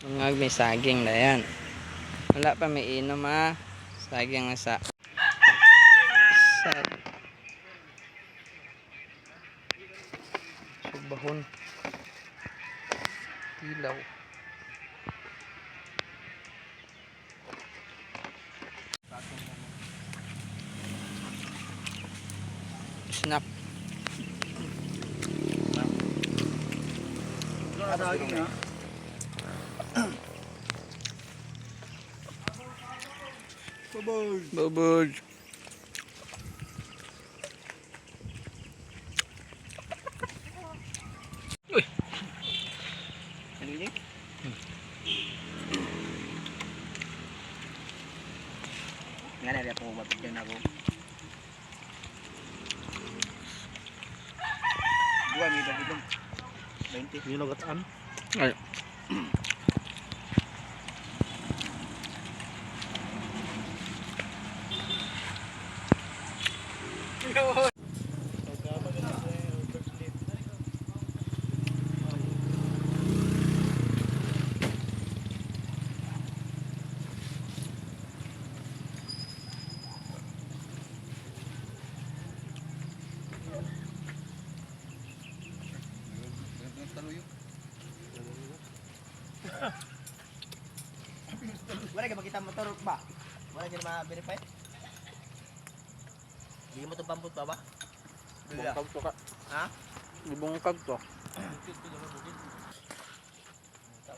Mga may saging na yan. Wala pa may inom ha. Saging na sa subahon. Tilaw. Snap. Bubog. Uy. Ano yun? Nga na ako mapigyan ako. Dua may bagidong. 20. Yun ang gataan. Ay. Wala ka makita motor ba? Wala ka ma-verify? Hindi mo ito pamput ba ba? Bungkag to ka. Ha? Bungkag to.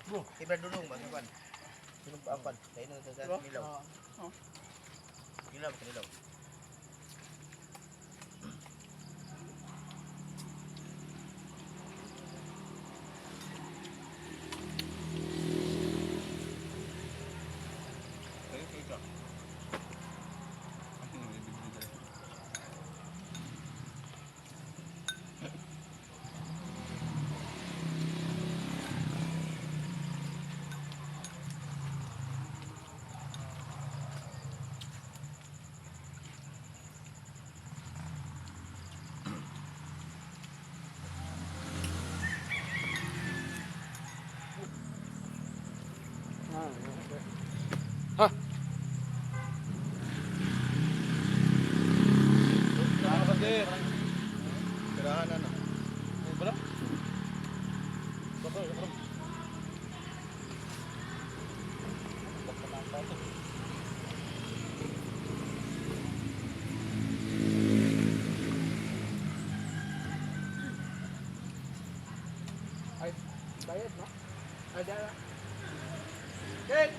Bro, ibra dulong ba? Kwan. Sunog ba ang kwan? Kaya nung sa nilaw. Nilaw, nilaw. Ha? Tirahan na. Wala? Ay, bayad no? Ay, dala. Ken!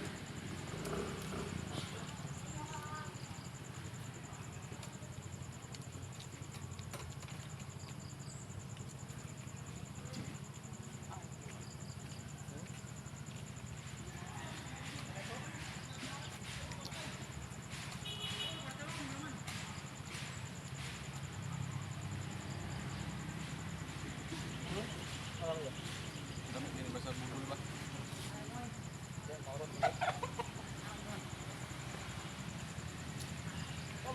Damit din ba sa bubol ba?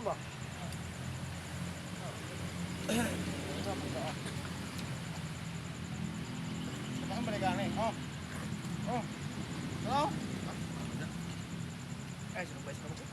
Ba? Saan ba nagana eh? Oh. Oh. Hello? Ay, sunog ba? Sunog ba?